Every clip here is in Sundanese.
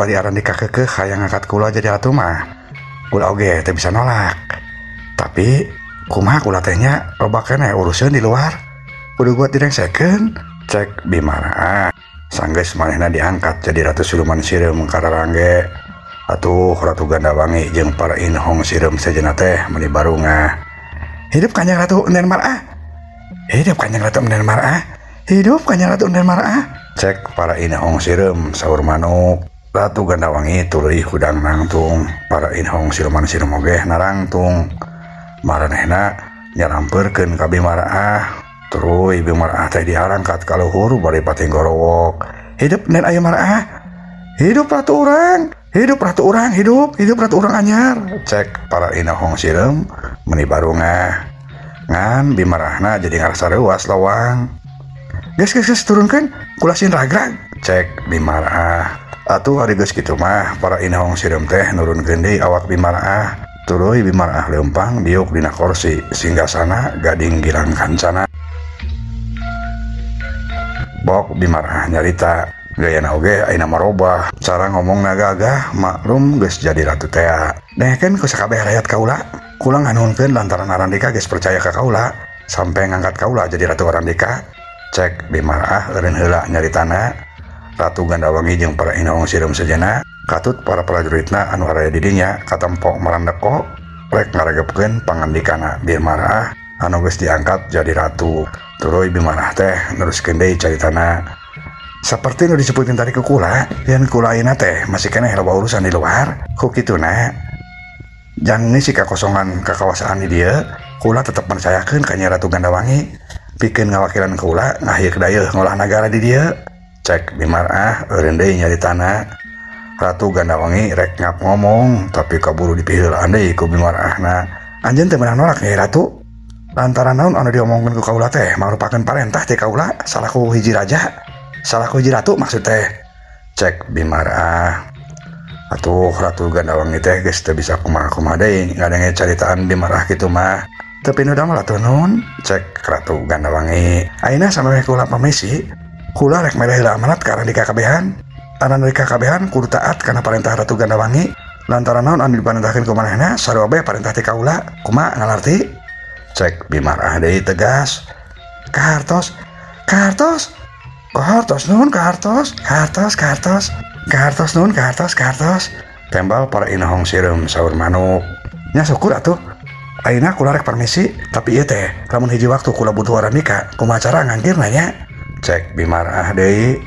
Atuh ari Arandika keukeuh hayang ngangkat kula jadi ratu mah kula oge teu bisa nolak. Tapi kumaha kula teh nya loba keneh urusan di luar kudu buat direngsekeun. Cek Bimaraah sanggeus manehna diangkat jadi ratu siluman sireum kararangge. Atuh Ratu Gandawangi jeung para inhong sireum sejenna teh meuni barungah. Hidup Kanjeng Ratu Enden Marah, hidup Kanjeng Ratu Enden Marah, hidup Kanjeng Ratu Enden Marah. Cek para inhong sireum saur manuk. Ratu Gandawangi tuluy hudang nangtung, para inhong siluman sireum oge narangtung. Maranehna nyarampeurkeun ka Bimaraah. Tuluy Bimaraah teh diarangkat ka luhur bari patinggorowok. Hidup Nden Ayu Marah, hidup ratu urang, hidup ratu urang, hidup, hidup ratu urang anyar. Cek para inhong sireum meuni barungah. Ngan Bimaraahna jadi ngarasa reuas lawang. Geus geus geus turunkeun kula sin ragrag. Cek Bimaraah. Atuh ari geus kitu mah para inhong sireum teh nurunkeun deui awak Bimaraah. Tuluy Bimaraah leumpang diuk dina kursi singgasana gading girang kancana. Bok Bimaraah nyarita gayana oge ayeuna marobah, cara ngomongna gagah maklum geus jadi ratu tea. Dengekeun ku sakabeh rakyat kaula, kula nganuhunkeun lantaran Arandika geus percaya ka kaula sampai ngangkat kaula jadi ratu Arandika. Cek Bimaraah eureun heula nyaritana. Ratu Gandawangi jeung para inhong sireum sejenna katut para prajuritna anu araya di dinya katempo marandeko rek ngaregepkeun pangandikana Bimaraah anu geus diangkat jadi ratu. Tuluy Bimaraah teh neruskeun deui caritana. Saperti nu disebutkeun tadi ku kula, yen kula ayeuna teh masih keneh loba urusan di luar, ku kituna jang ngisi kakosongan kakawasaan di dieu, kula tetep percayakeun ka Nyi Ratu Gandawangi pikeun ngawakilan kula ngahieuk dayeuh ngolah nagara di dieu. Cek Bimaraah eureun deui nyaritana. Ratu Gandawangi rek ngap ngomong tapi kaburu dipiheulaan deui ku Bimaraahna. Anjeun teu meunang nolak Nyai Ratu. Lantaran naon anu diomongkeun ku kaula teh mangrupakeun parentah ti kaula salaku hiji raja, salaku hiji ratu maksud teh. Cek Bimaraah. Atuh Ratu Gandawangi teh geus teu bisa kumaha-kumaha deui ngadenge caritaan Bimaraah kitu mah. Teu pinuh damel atuh nun. Cek Ratu Gandawangi. Ayeuna samemeh kula pamisi, kula rek mere heula amanat ka Arandika kabehan. Arandika kabehan kudu taat kana parentah Ratu Gandawangi. Lantaran naon anu diparentahkeun ku manehna sarua bae parentah ti kaula. Kumaha ngalarti? Cek Bimaraah deui tegas. Kahartos, kahartos, kahartos nun, kahartos, kahartos, kahartos, kahartos nun, kahartos, kahartos. Tembal para inhong sireum saur manuk. Nya syukur atuh. Ayeuna kula rek permisi, tapi ieu teh lamun hiji waktu kula butuh Arandika, kumaha cara ngangkirna nya? Cek Bimaraah deui.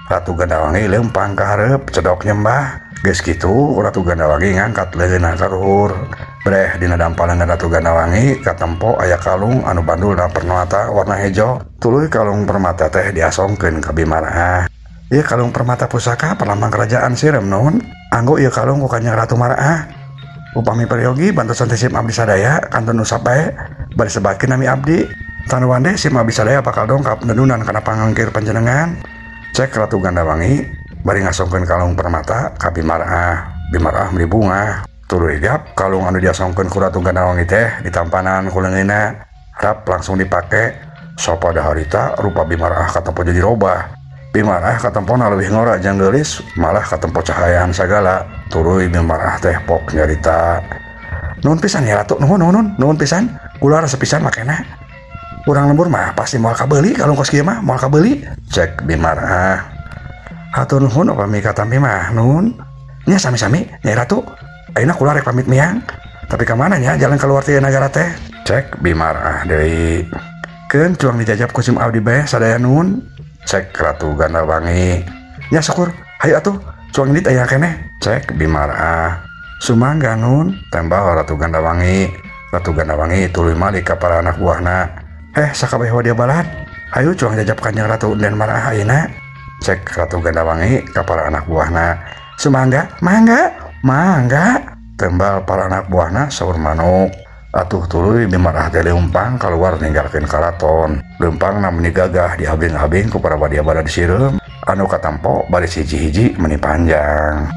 Ratu Gandawangi leumpang ka hareup cedok nyembah. Geus kitu Ratu Gandawangi ngangkat leungeunna ka luhur. Breh dina dampalan Ratu Gandawangi katempo aya kalung anu bandulna permata warna hejo. Tuluy kalung permata teh diasongkeun ka Bimaraah. Ieu kalung permata pusaka perlambang kerajaan sireum nun. Anggo ieu kalung ku Kanjeng Ratu Maraah. Upami peryogi bantosan teh sim abdi sadaya kantun usap bae bari sebatkeun nami abdi. Tanuan deh sim abdi sadaya bakal dongkap nenunan kana pangangkir panjenengan. Cek Ratu Gandawangi bari ngasongkeun kalung permata ka Bimaraah. Bimaraah meuni bungah. Tuluy gap kalung anu diasongkeun ku Ratu Gandawangi teh ditampanan ku leungeunna. Rap langsung dipake. Sapada harita rupa Bimaraah katempo jadi robah. Bimaraah katempona leuwih ngora jeung geulis, malah katempo cahayaan sagala. Tuluy Bimaraah teh pok nyarita. Nuhun pisan ya Ratu, nuhun nuhun nuhun pisan. Kula resep pisan makena. Urang lembur mah pasti moal kabeuli kalung kos kieu mah moal kabeuli. Cek Bimaraah. Hatur nuhun upami katampi mah nuhun. Nya sami-sami Nyai Ratu. Ayeuna kula rek pamit miang. Tapi ka mana nya jalan keluar ti nagara teh? Cek Bimaraah deui. Keun cuang dijajab ku sim abdi bae sadaya nuhun. Cek Ratu Gandawangi. Nya syukur, hayu atuh cuang indit aya keneh. Cek Bimaraah. Sumangga nun, tembal Ratu Gandawangi. Ratu Gandawangi tuluy malik ka para anak buahna. Sakabeh wadia balad. Hayu cuang jajab Kanjeng Ratu Den Maraah ayeuna. Cek Ratu Gandawangi ka para anak buahna. Sumangga, mangga, mangga. Tembal para anak buahna saur manuk. Atuh tuluy Bimaraah teh leumpang kaluar ninggalkeun karaton. Leumpangna meuni gagah dihabing-habing ku para wadia balad sireum anu katampo baris hiji-hiji meuni panjang.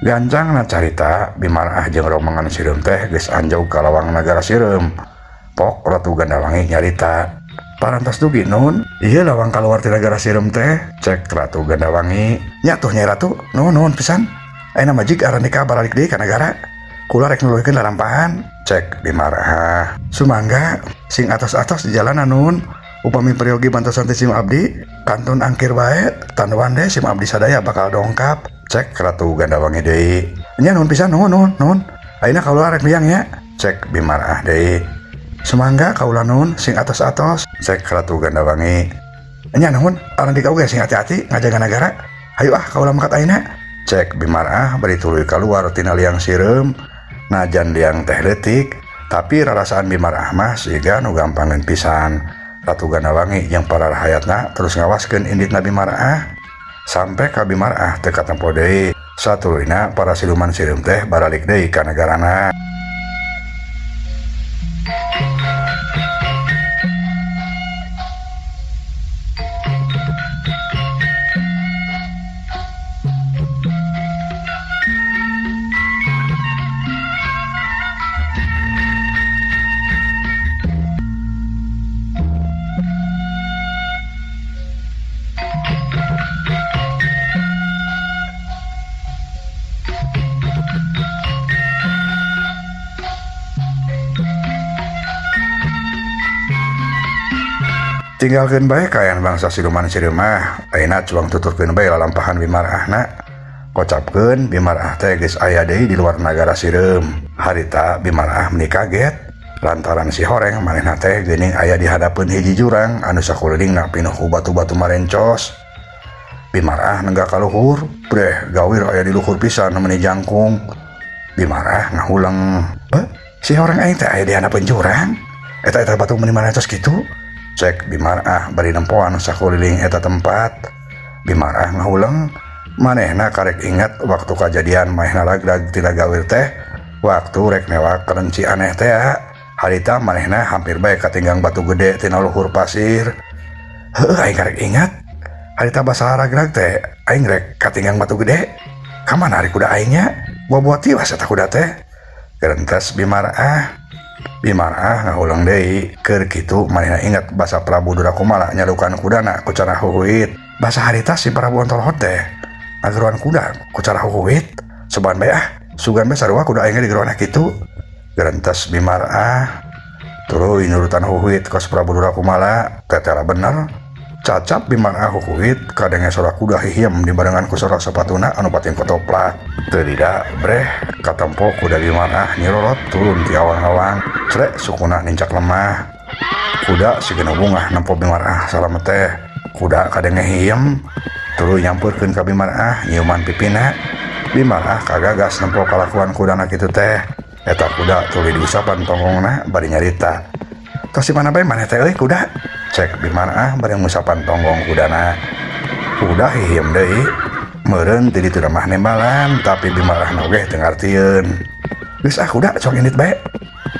Gancangna carita Bimarah jeung rombongan sireum teh geus anjog ka lawang nagara sireum. Pok Ratu Gandawangi nyarita. Parantos dugi nun, ieu lawang kaluar ti nagara sireum teh, cek Ratu Gandawangi. Nya tuh Nyai Ratu, nuhun nuhun pisan. Ayeuna mah jig Arandika baralik deui ka nagara. Kula rek nuluykeun lalampahan, cek Bimarah. Sumangga sing atos-atos di jalanan nun. Upami peryogi bantosan ti sim abdi, kantun angkir bae, tanduan deh sim abdi sadaya bakal dongkap, cek Ratu Gandawangi deui. Nya nuhun pisan, nuhun nuhun nuhun. Ayeuna kaula rek miang nya, cek Bimarah deui. Sumangga kaula nun sing atos-atos, cek Ratu Gandawangi. Nya nuhun, Arandika oge sing hati-hati ngajaga nagara. Hayu ah kaula mangkat ayeuna, cek Bimarah bari tuluy kaluar tina liang sireum. Najan liang teh leutik, tapi rarasaan Bimarah mah siga nu gampangeun pisan. Ratu Gandawangi jeung para rahayatna terus ngawaskeun inditna Bimarah sampai ka Bimarah teu katempo deui. Satuluyna para siluman sireum teh baralik deui ka nagarana. Tinggalkeun bae kaayaan bangsa siluman sireum mah, ayeuna cuang tuturkeun bae lalampahan Bimarahna. Kocapkeun Bimarah teh geus aya deui di luar nagara sireum. Harita Bimarah meuni kaget lantaran si horeng manehna teh geuning aya di hadapeun hiji jurang anu sakulilingna pinuh ku batu-batu marencos. Bimarah nenggak ka luhur, breh gawir aya di luhur pisan meuni jangkung. Bimarah ngahuleng, "Heh, si horeng aing teh aya di hadapeun jurang? Eta-eta batu meuni marencos kitu?" Cek Bimarah bari nempoan sakuliling eta tempat. Bimarah ngahuleng, manehna karek ingat waktu kajadian manehna ragrag tina gawir teh, waktu rek newak kerenci aneh teh. Harita manehna hampir bae katinggang batu gede tina luhur pasir. Heuh, aing karek ingat. Harita basa ragrag teh, aing rek katinggang batu gede. Ka mana ari kuda aing nya? Buah-buah tiwas eta kuda teh. Gerentes Bimarah. Bimarah ngahuleng deui, keur kitu manehna ingat basa Prabu Durakumala nyalukan kudana ku cara huhuit. Basa harita si Prabu Ontolhot teh ngageroan kuda ku cara huhuit. Soban bae ah, sugan bae sarua kuda aing digeroan kitu. Gerentes Bimarah tuluy nurutan huhuit kos Prabu Durakumala, tetela bener. Cacap Bimarah huhuit kadenge sora kuda hihiem dibarengan ku sora sapatuna anu pating kotoplak. Teu lila breh katempo kuda Bimarah nyirorot turun ti awang-awang, crek sukuna nincak lemah. Kuda sigana bungah nempo Bimarah salamet teh. Kuda kadenge hihiem tuluy nyampeurkeun ka Bimarah nyiuman pipina. Bimarah kagagas nempo kalakuan kudana kitu teh. Eta kuda tuluy diusapan tonggongna bari nyarita. "Tos di mana bae maneh teh euy kuda?" Cek Bimarah bari ngusapan tonggong kudana. Kuda hihiem deui. Meureun ti ditu mah nembalan, tapi Bimarah oge teu ngartieun. "Geus ah kuda, sok indit bae.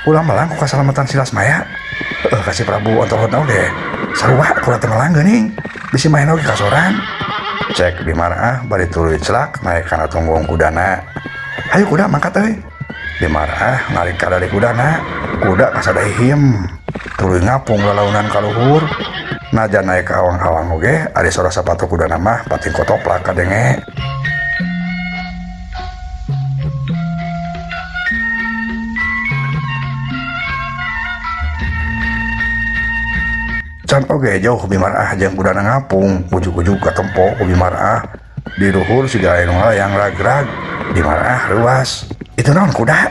Ulah melang ku kasalamatan si Lasmaya. Heueuh ka si Prabu Ontolhot oge. Sarua kula teu melang geuning. Bisi maen oge kasoran." Cek Bimarah bari tuluy celak naek kana tonggong kudana. "Hayu kuda mangkat euy." Bimarah narik ka dari kudana. Kuda kasada hihiem. Tuluy ngapung lalaunan ka luhur. Najan naik ka awang-awang oge ari sora sapatu kudana mah pating kotoplak kadenge. Can oge jauh Bimarah jeung kudana ngapung, ujug-ujug katempo ku Bimarah. Di luhur siga aya nu ngalayang ragrag. Bimarah reuas. "Itu naon kuda?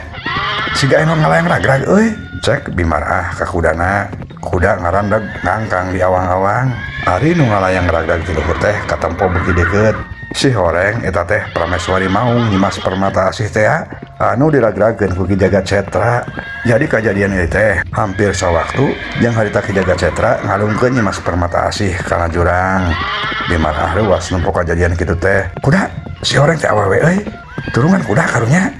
Siga aya nu ngalayang ragrag euy." Cek Bimarah ka kudana. Kuda ngarandag ngangkang di awang-awang. Ari nu ngalayang ragrag ti luhur teh katempo beuki deukeut. Si horeng eta teh Prameswari Maung Nyimas Permata Asih teh anu diragragkeun ku Ki Jagat Cetra. Jadi kajadian ieu teh hampir sawaktu jeung harita Ki Jagat Cetra ngalungkeun Nyimas Permata Asih kana jurang. Bimarah reuas nempo kajadian kitu teh. "Kuda, si horeng teh awewe euy. Turungan kuda karunya."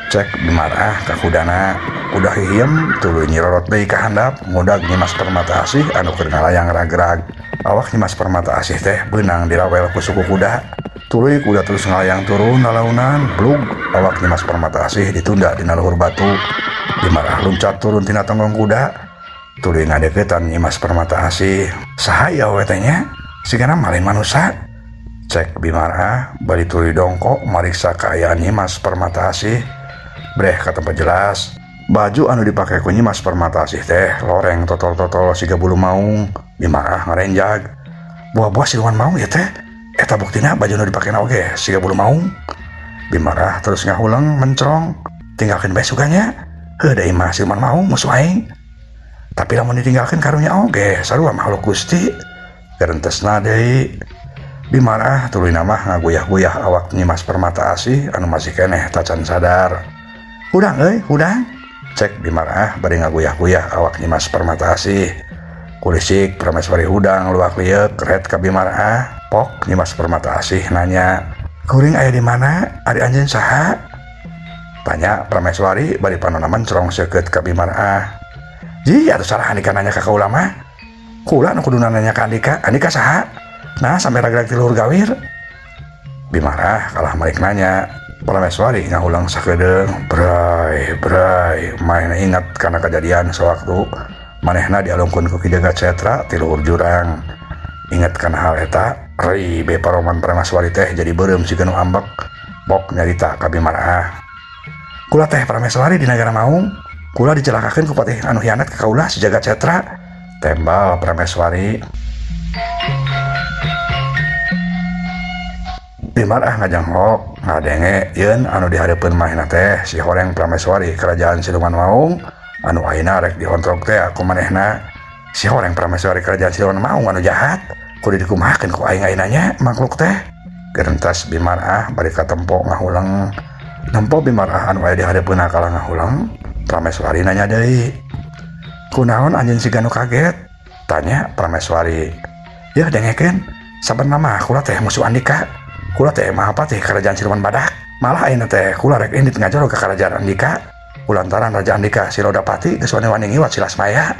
Cek Bimarah ka kudana. Kuda hihiem tuluy nyirorot deui ka handap ngudag Nyimas Permata Asih anu keur ngalayang ragrag. Awak Nyimas Permata Asih teh beunang dirawel ku suku kuda. Tuluy kuda terus ngalayang turun lalaunan, blug awak Nyimas Permata Asih ditunda dina luhur batu. Bimarah luncat turun tina tonggong kuda. Tuluy ngadeukeutan Nyimas Permata Asih. Saha ieu awewe teh nya? Sigana mah lain manusa. Cek Bimarah bari tuluy dongkok mariksa kaayaan Nyimas Permata Asih. Breh katempo jelas. Baju anu dipake ku Nyimas Permata Asih teh loreng totol-totol siga bulu maung. Bimarah ngarenjag. Buah-buah siluman maung ieu teh. Eta buktina baju nu dipakena oge siga bulu maung. Bimarah terus ngahuleng mencrong. Tinggalkeun bae suganya. Heuh da imah siluman maung musuh aing. Tapi lamun ditinggalkeun karunya oge sarua makhluk Gusti. Gerentesna deui. Bimarah tuluy mah ngaguyah-guyah awak Nyimas Permata Asih anu masih keneh tacan sadar. Hudang euy, hudang. Cek Bimarah bari ngaguyah-guyah awak Nyimas Permata Asih. Kulisik Prameswari hudang luak lieuk ret ka Bimarah. Pok Nyimas Permata Asih nanya, "Kuring aya di mana? Ari anjeun saha?" Tanya Prameswari bari panonna mencrong seukeut ka Bimarah. "Ji, atuh salah andika nanya ka kaula mah. Kula nu kuduna nanya ka andika, andika saha? Nah, sampe ragrag ti luhur gawir." Bimarah kalah malik nanya. Prameswari ngahulang sakedeung, bray bray, manehna ingat kana kajadian sewaktu manehna dialungkeun ku Ki Jagat Setra ti luhur jurang. Ingat kana hal eta, ribe paroman Prameswari teh jadi beureum siga nu ambek. Pok nyarita ka Bimarah. Kula teh Prameswari di nagara Maung, kula dicelakakeun ku patih anu hianat ka kaula si Jagat Setra. Tembal Prameswari. Bimarah ngajenghok ngadenge yeun anu dihareupeun manehna teh si horeng Prameswari kerajaan siluman maung anu ayeuna rek dihontrok teh ku manehna. Si horeng Prameswari kerajaan siluman maung anu jahat kudu dikumahakeun ku aing ayeuna nya makhluk teh. Gerentas Bimarah bari katempo ngahuleng. Nempo Bimarah anu aya dihareupeunna kalah ngahuleng. Prameswari nanya deui, "Kunaon anjeun siga nu kaget?" Tanya Prameswari. "Yeuh dengekeun, sabenerna mah kula teh musuh andika. Kula teh Mahapatih kerajaan siluman badak. Malah ayeuna teh kula rek indit ngajorog ka kerajaan andika. Kulantaran raja andika si Rodapati geus wani-wani ngiwat si Lasmaya."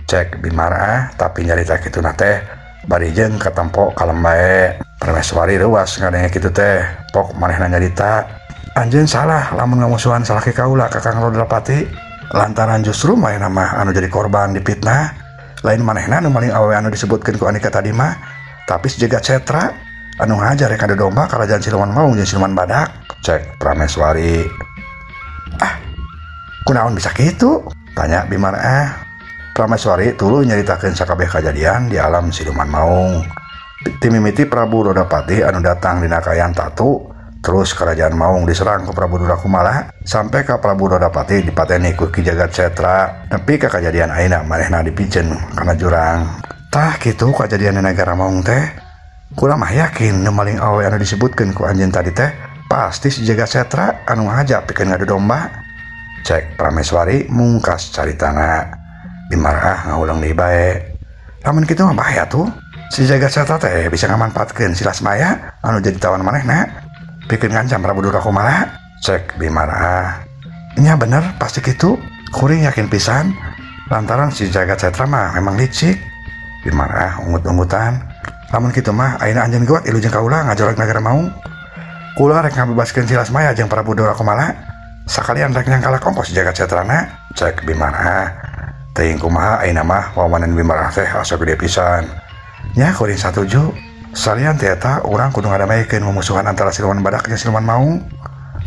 Cek Bimarah tapi nyarita kituna teh bari jeung katempo kalem bae. Prameswari reuas ngadenge kitu teh. Pok manehna nyarita, "Anjeun salah lamun ngamusuhan salaki kaula Kakang Rodapati. Lantaran justru manehna mah anu jadi korban dipitnah. Lain manehna anu maling awewe anu disebutkeun ku andika tadi mah, tapi si Jagat Setra anu ngajar rek adu domba kerajaan siluman maung jeung siluman badak." Cek Prameswari. "Ah, kunaon bisa kitu?" Tanya Bimarah. Prameswari tuluy nyaritakeun sakabeh kajadian di alam siluman maung. Timimiti Prabu Rodapati anu datang dina kaayaan tatu, terus kerajaan maung diserang ku Prabu Durakumala sampai ka Prabu Rodapati dipateni ku Ki Jagat Setra nepi ka kajadian ayeuna manehna dipiceun kana jurang. Tah kitu kajadian di nagara maung teh. Kula mah yakin nu maling awewe anu disebutkeun ku anjeun tadi teh pasti si Jagat Setra anu ngahaja pikeun ngadu domba. Cek Prameswari mungkas caritana. Bimarah ngahuleng deui bae. Lamun kitu mah bahaya tuh. Si Jagat Setra teh bisa ngamanfaatkeun si Lasmaya anu jadi tawan manehna pikeun ngancam Prabu Durakumala. Cek Bimarah. Nya bener pasti kitu. Kuring yakin pisan lantaran si Jagat Setra mah memang licik. Bimarah ungut-ungutan. Lamun kitu mah ayeuna anjeun geuwat ilu jeung kaula ngajorog nagara maung. Kula rek ngabebaskeun si Lasmaya jeung Prabu Durakumala. Sakalian rek nyangkalak ongkos si Jagat Setrana. Cek Bimarah. Teuing kumaha ayeuna mah wawanan Bimarah teh asa gede pisan. Nya kuring satuju. Salian teh eta urang kudu ngadamaikeun memusuhan antara siluman badak jeung siluman maung.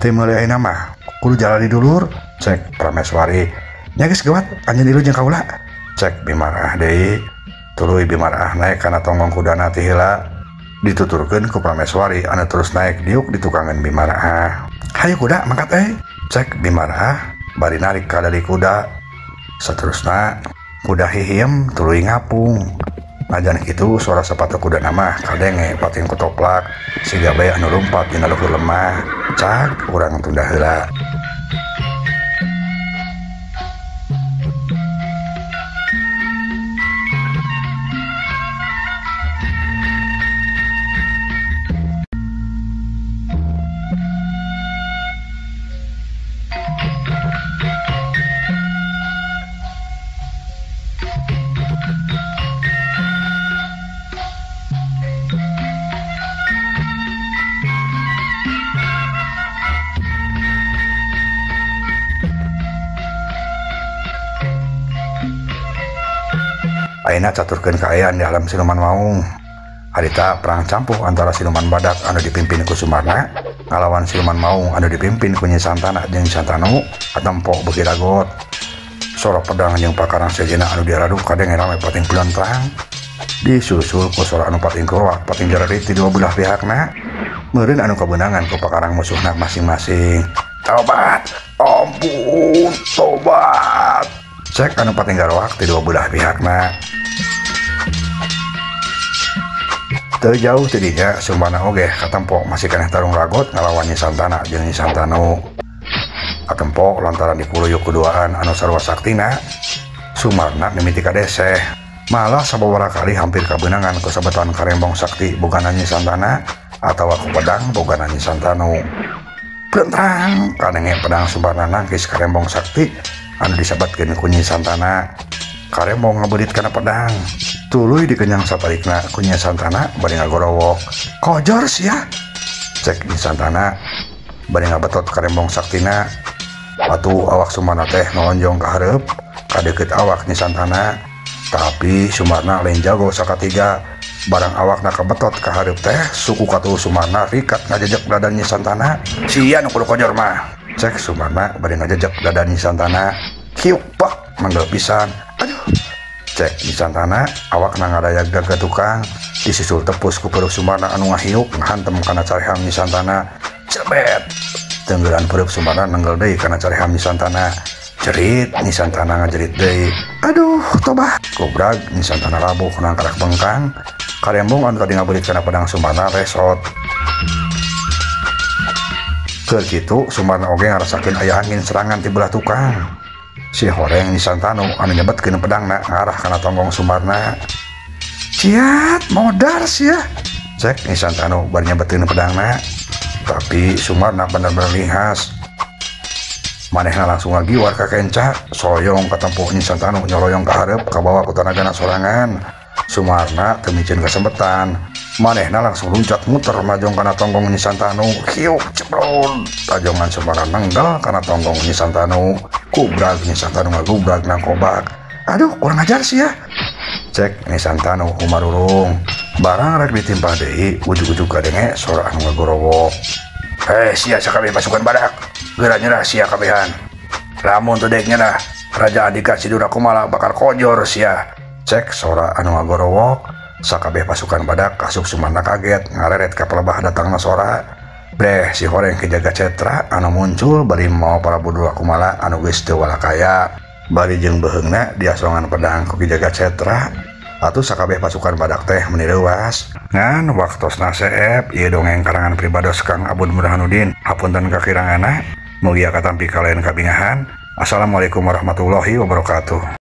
Teu meuli ayeuna mah kudu jalani dulur. Cek Prameswari. Nya geus geuwat anjeun ilu jeung kaula. Cek Bimarah deui. Tuluy Bimarah naik kana tonggong kudana ti heula. Dituturkeun ku Prameswari anu terus naik diuk ditukangan Bimarah. "Hayu kuda mangkat euy." Cek Bimarah bari narik ka dari kuda. Saterusna kuda hihiem tuluy ngapung. Najan kitu suara sepatu kuda mah kadenge pating kutoplak siga bae anu lumpat dina luhur lemah. Cak urang tunda heula. Ayeuna caturkeun kaayaan di alam siluman maung. Harita perang campuh antara siluman badak anu dipimpin ku Sumarna ngalawan siluman maung anu dipimpin ku Nyi Santana jeung Santanu katempo beuki ragot. Sora pedang jeung pakarang sejenna anu diaraduk kadenge rame pating pelentrang. Disusul ku sora anu pating keroak pating jarerit di dua belah pihakna. Meureun anu kabeunangan ku pakarang musuhna masing-masing. Tobat, ampun, tobat. Cek anu pating garoak di dua belah pihakna. Teu jauh tidinya Sumarna oge katempo masih keneh tarung ragot ngalawan Nyi Santana jeung Nyi Santanu. Katempo lantaran dikuluyuk kuduaan anu sarua saktina, Sumarna mimiti kadeseh. Malah sababaraha kali hampir kabeunangan ku sabetan karembong sakti bogana Nyi Santana atawa ku pedang bogana Nyi Santanu. Blentrang kadenge pedang Sumarna nangkis karembong sakti anu disabetkeun ku Nyi Santana. Karembong ngabeurit kana pedang. Tuluy dikenyang satarikna ku Nyi Santana bari ngagorowok. Kojor sia. Cek Nyi Santana bari ngabetot karembong saktina. Atuh awak Sumarna teh nonjong ka hareup ka deukeut awak Nyi Santana. Tapi Sumarna lain jago sakatiga. Barang awakna kabetot ka hareup teh suku katuh Sumarna rikat ngajejek dada Nyi Santana. Sia nu kudu kojor mah. Cek Sumarna bari ngajejek dada Nyi Santana. Kiuk pak manggel pisan. Aduh. Cek Nyi Santana awakna ngadayag ke tukang disusul tepus ku peruk Sumarna anu ngahiuk ngahantem kana careham Nyi Santana. Cebet. Tenggelan peruk Sumarna nenggel deui kana careham Nyi Santana. Jerit Nyi Santana ngajerit deui. Aduh, tobah. Gobrag Nyi Santana labuh nangkarak bengkang. Karembong anu tadi ngabeulit kana pedang Sumarna resot. Keur kitu Sumarna oge ngarasakeun aya angin serangan ti belah tukang. Si horeng Nyi Santanu anu nyebetkeun pedangna ngarah kana tonggong Sumarna. Ciat, modar sia. Cek Nyi Santanu bari nyebetkeun pedangna. Tapi Sumarna bener-bener lihas. Manehna langsung ngagiwar ka kenca, soyong katempo Nyi Santanu nyoloyong ka hareup kabawa ku tanagana sorangan. Sumarna teu miceun kasempetan. Manehna langsung luncat muter majong kana tonggong Nyi Santanu. Hiuk cebrod. Tajongan Sumarna nenggal kana tonggong Nyi Santanu. Kubrag Nyi Santanu ngagubrag nangkobak. Aduh, kurang ajar sih ya. Cek Nyi Santanu kumarurung. Barang rek ditimpah deui, ujug-ujug kadenge sora anu ngagorowok. Sia sakabeh pasukan badak. Geura nyerah sia kabehan. Lamun teu deuk nyerah, Raja Andika Sidura Kumala bakal kojor sia. Cek sora anu ngagorowok. Sakabeh pasukan badak asup Sumarna kaget ngareret ka pelebah datangna sora. Breh si horeng Ki Jaga Cetra anu muncul bari mawa Prabu Dura Kumala anu geus teu walakaya. Bari jeung beheungna diasongan pedang ku Ki Jaga Cetra. Atuh sakabeh pasukan badak teh meuni leuwas. Ngan waktosna seep ieu dongeng karangan pribados Kang Abud Burhanuddin. Hapunten kakiranganna, mugia katampi kalayan kabingahan. Assalamualaikum warahmatullahi wabarakatuh.